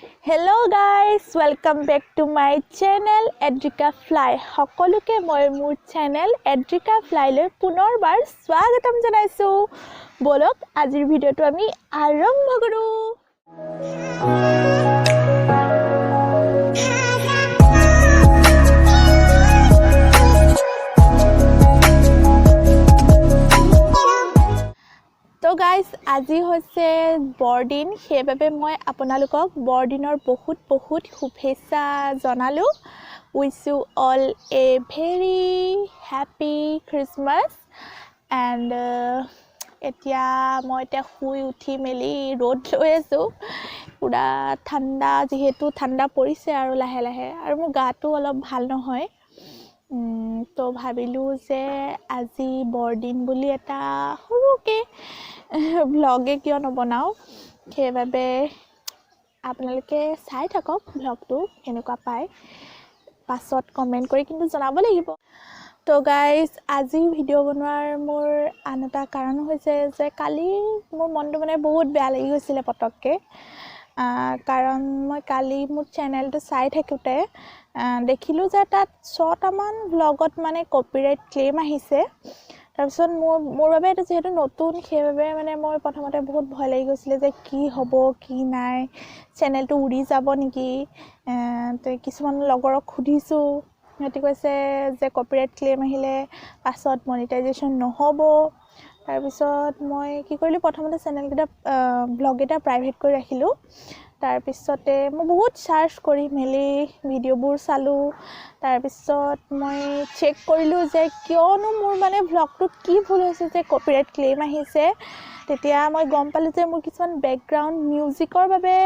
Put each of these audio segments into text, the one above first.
Hello guys, welcome back to my channel Adrika fly. সকলোকে মই মোৰ চেনেল এড্ৰিকা ফ্লাইলৈ পুনৰবাৰ স্বাগতম জনাইছোঁ। ব'লক, আজিৰ ভিডিঅ'টো আমি আৰম্ভ কৰোঁ। তো গাইজ, আজি হৈছে বৰদিন। সেইবাবে মই আপোনালোকক বৰদিনৰ বহুত বহুত শুভেচ্ছা জনালোঁ। Wish you all a very happy Christmas. And এতিয়া মই এতিয়া শুই উঠি মেলি ৰ'দ লৈ আছোঁ। পূৰা ঠাণ্ডা, যিহেতু ঠাণ্ডা পৰিছে আৰু লাহে লাহে, আৰু মোৰ গাটো অলপ ভাল নহয়। তো ভাবিলোঁ যে আজি বৰদিন বুলি এটা সৰুকৈ ভ্লগে কিয় নবনাওঁ। সেইবাবে আপোনালোকে চাই থাকক ভ্লগটো, কেনেকুৱা পায় পাছত কমেণ্ট কৰি কিন্তু জনাব লাগিব। তো গাইজ, আজি ভিডিঅ' বনোৱাৰ মোৰ আন এটা কাৰণ হৈছে যে কালি মোৰ মনটো মানে বহুত বেয়া লাগি গৈছিলে পটককৈ। কাৰণ মই কালি মোৰ চেনেলটো চাই থাকোঁতে দেখিলোঁ যে তাত ছটামান ভ্লগত মানে কপিৰাইট ক্লেইম আহিছে। তাৰপিছত মোৰ বাবে এইটো যিহেতু নতুন, সেইবাবে মানে মই প্ৰথমতে বহুত ভয় লাগি গৈছিলে যে কি হ'ব কি নাই, চেনেলটো উৰি যাব নেকি। তো কিছুমান লগৰক সুধিছোঁ, সিহঁতি কৈছে যে কপিৰাইট ক্লেইম আহিলে পাছত মনিটাইজেশ্যন নহ'ব। তাৰপিছত মই কি কৰিলোঁ, প্ৰথমতে চেনেলকেইটা, ভ্লগকেইটা প্ৰাইভেট কৰি ৰাখিলোঁ। তাৰপিছতে মই বহুত চাৰ্চ কৰি মেলি ভিডিঅ'বোৰ চালোঁ। তাৰপিছত মই চেক কৰিলোঁ যে কিয়নো মোৰ মানে ভ্লগটোত কি ভুল হৈছে যে কপিৰাইট ক্লেইম আহিছে। তেতিয়া মই গম পালোঁ যে মোৰ কিছুমান বেকগ্ৰাউণ্ড মিউজিকৰ বাবে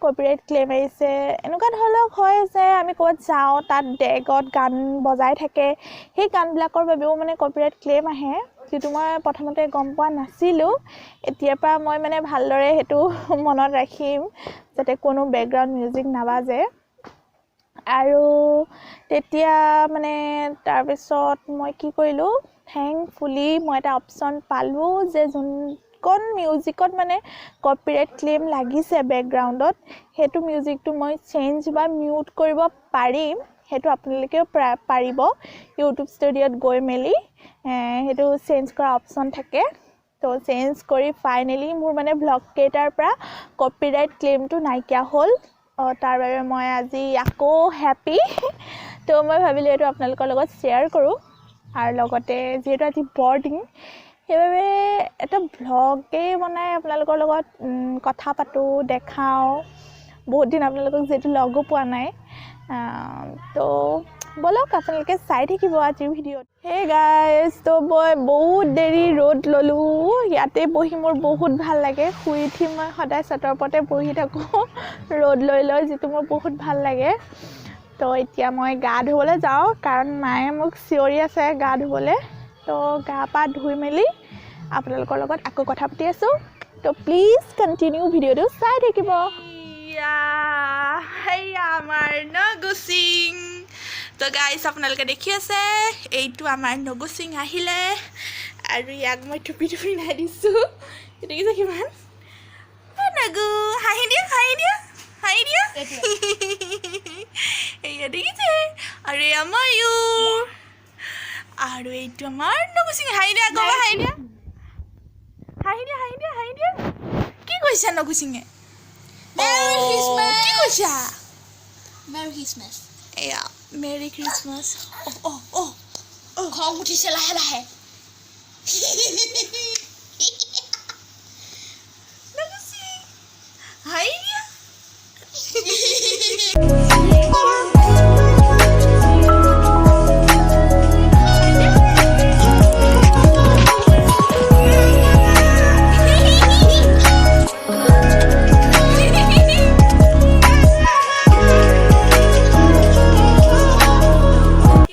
কপিৰাইট ক্লেইম আহিছে। এনেকুৱা ধৰি লওক হয় যে আমি ক'ৰবাত যাওঁ, তাত ডেগত গান বজাই থাকে, সেই গানবিলাকৰ বাবেও মানে কপিৰাইট ক্লেইম আহে, যিটো মই প্ৰথমতে গম পোৱা নাছিলোঁ। এতিয়াৰ পৰা মই মানে ভালদৰে সেইটো মনত ৰাখিম যাতে কোনো বেকগ্ৰাউণ্ড মিউজিক নাবাজে। আৰু তেতিয়া মানে তাৰপিছত মই কি কৰিলোঁ, থেংকফুলি মই এটা অপশ্যন পালোঁ যে যোনকণ মিউজিকত মানে কপিৰাইট ক্লেইম লাগিছে বেকগ্ৰাউণ্ডত, সেইটো মিউজিকটো মই চেঞ্জ বা মিউট কৰিব পাৰিম। সেইটো আপোনালোকেও পাৰিব, ইউটিউব ষ্টুডিঅ'ত গৈ মেলি সেইটো চেঞ্জ কৰা অপশ্যন থাকে। তো চেঞ্জ কৰি ফাইনেলি মোৰ মানে ভ্লগকেইটাৰ পৰা কপিৰাইট ক্লেইমটো নাইকিয়া হ'ল। তাৰ বাবে মই আজি আকৌ হেপ্পী। তো মই ভাবিলোঁ এইটো আপোনালোকৰ লগত শ্বেয়াৰ কৰোঁ। আৰু লগতে যিহেতু আজি বৰদিন, সেইবাবে এটা ভ্লগেই বনাই আপোনালোকৰ লগত কথা পাতোঁ, দেখাওঁ। বহুত দিন আপোনালোকক যিহেতু লগো পোৱা নাই। তো ব'লক, আপোনালোকে চাই থাকিব আজিৰ ভিডিঅ'ত। হে গাইজ, তো মই বহুত দেৰি ৰ'দ ল'লোঁ। ইয়াতে বহি মোৰ বহুত ভাল লাগে। শুই উঠি মই সদায় চাটৰ ওপৰতে বহি থাকোঁ ৰ'দ লৈ লৈ, যিটো মোৰ বহুত ভাল লাগে। তো এতিয়া মই গা ধুবলৈ যাওঁ, কাৰণ মায়ে মোক চিঞৰি আছে গা ধুবলৈ। তো গা পা ধুই মেলি আপোনালোকৰ লগত আকৌ কথা পাতি আছোঁ। তো প্লিজ কণ্টিনিউ ভিডিঅ'টো চাই থাকিব। সেয়া আমাৰ নগুচিং। তো গাইজ, আপোনালোকে দেখি আছে, এইটো আমাৰ নগুচিং আহিলে আৰু ইয়াক মই টুপি পিন্ধাই দিছোঁ। দেখিছে কিমান? অ' নগু, হাঁহি দিয়া, হাঁহি দিয়া, হাঁহি দিয়া। এয়া দেখিছে, আৰু এয়া ময়ূৰ আৰু এইটো আমাৰ নগুচিং। হাঁহি দিয়া আকৌ এবাৰ, হাঁহি দিয়া, হাঁহি দিয়া, হাঁহি দিয়া, হাঁহি দিয়া। কি কৈছা নগুচিঙে? Merry Christmas! কি কৈছা? Merry Christmas. এয়া মেৰি খ্ৰীষ্টমাছ। অ' অ' অ'। খং উঠিছে লাহে লাহে। নগুচিং, হাঁহি দিয়া।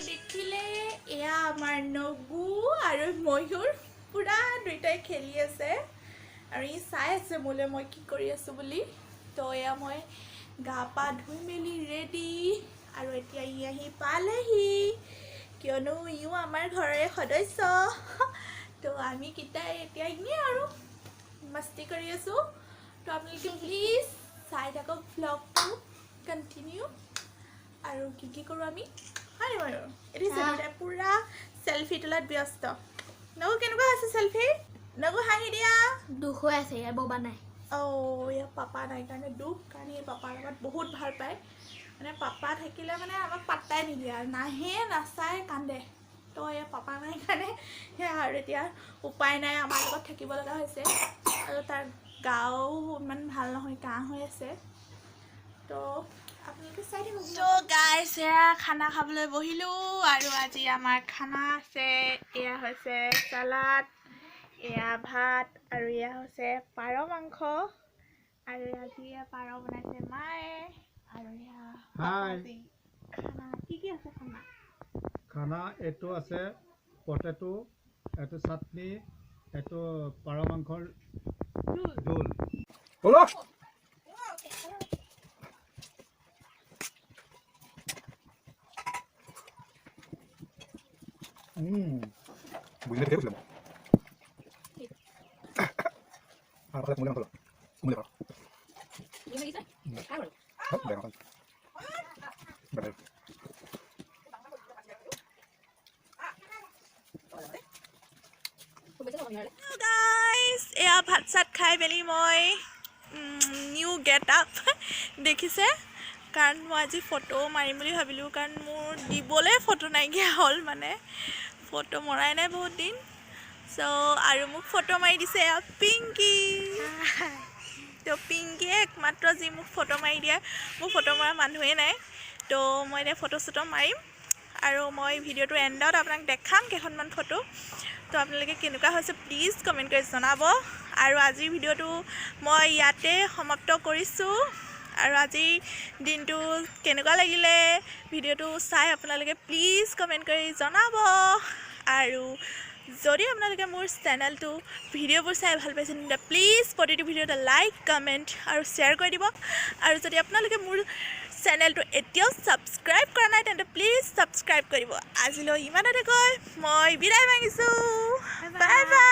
দেখিলে, এয়া আমাৰ নগু আৰু ময়ূৰ পূৰা দুইটাই খেলি আছে আৰু ই চাই আছে মোলৈ মই কি কৰি আছোঁ বুলি। তো এয়া মই গা পা ধুই মেলি ৰেডি আৰু এতিয়া ই আহি পালেহি, কিয়নো ইও আমাৰ ঘৰৰে সদস্য। তো আমি কেইটাই এতিয়া এনেই আৰু মস্তি কৰি আছোঁ। তো আপোনালোকে প্লিজ চাই থাকক ভ্লগটো কণ্টিনিউ আৰু কি কি কৰোঁ আমি, হয় বাৰু। এতিয়া দুটাই পূৰা চেলফি তোলাত ব্যস্ত। নগু, কেনেকুৱা হৈছে চেলফি? নগু, হাঁহি দিয়া। দুখ হৈ আছে ইয়াৰ, ববা নাই। অ', ইয়াৰ পাপা নাই কাৰণে দুখ, কাৰণ এই পাপাৰ লগত বহুত ভাল পায়। মানে পাপা থাকিলে মানে আমাক পাত্তাই নিদিয়ে আৰু নাহে, নাচায়, কান্দে। তো এই পাপা নাই কাৰণে সেয়া আৰু এতিয়া উপায় নাই, আমাৰ লগত থাকিব লগা হৈছে। আৰু তাৰ গাও ইমান ভাল নহয়, কাহ হৈ আছে। তো আপোনালোকে চাই থাকিব। তো গাইছ, এয়া খানা খাবলৈ বহিলোঁ আৰু আজি আমাৰ খানা আছে, এয়া হৈছে চালাড, এয়া ভাত আৰু এয়া হৈছে পাৰ মাংস। আৰু আজি এয়া পাৰ বনাইছে মায়ে। আৰু এয়া হাই। খানা কি কি আছে খানা? খানা এইটো আছে পটেটো, এইটো চাটনি, এইটো পাৰ মাংসৰ জোল। ব'লক। বুজিলে ঠিকে কৈছিলে মোক। আৰু কোমলীয়া মাংস ল, কোমলীয়া পাৰ। বেয়া মাংস। বেয়া। গাইজ, এয়া ভাত চাত খাই মেলি মই নিউ গেট আপ দেখিছে, কাৰণ মই আজি ফটো মাৰিম বুলি ভাবিলোঁ, কাৰণ মোৰ দিবলৈ ফটো নাইকিয়া হ'ল, মানে ফটো মৰাই নাই বহুত দিন। চ' আৰু মোক ফটো মাৰি দিছে এয়া পিংকি। তো পিংকিয়ে একমাত্ৰ যি মোক ফটো মাৰি দিয়ে, মোক ফটো মৰা মানুহেই নাই। তো মই এতিয়া ফটো চটো মাৰিম আৰু মই ভিডিঅ'টো এণ্ডত আপোনাক দেখাম কেইখনমান ফটো। তো আপোনালোকে কেনেকুৱা হৈছে প্লিজ কমেণ্ট কৰি জনাব। আৰু আজিৰ ভিডিঅ'টো মই ইয়াতে সমাপ্ত কৰিছোঁ। আৰু আজিৰ দিনটো কেনেকুৱা লাগিলে ভিডিঅ'টো চাই আপোনালোকে প্লিজ কমেণ্ট কৰি জনাব। আৰু যদি আপোনালোকে মোৰ চেনেলটো ভিডিঅ'বোৰ চাই ভাল পাইছে, তেন্তে প্লিজ প্ৰতিটো ভিডিঅ'তে লাইক, কমেণ্ট আৰু শ্বেয়াৰ কৰি দিব। আৰু যদি আপোনালোকে মোৰ চেনেলটো এতিয়াও ছাবস্ক্ৰাইব কৰা নাই, তেন্তে প্লিজ ছাবস্ক্ৰাইব কৰিব। আজিলৈ ইমানতে কৈ মই বিদায় মাগিছোঁ। Bye bye.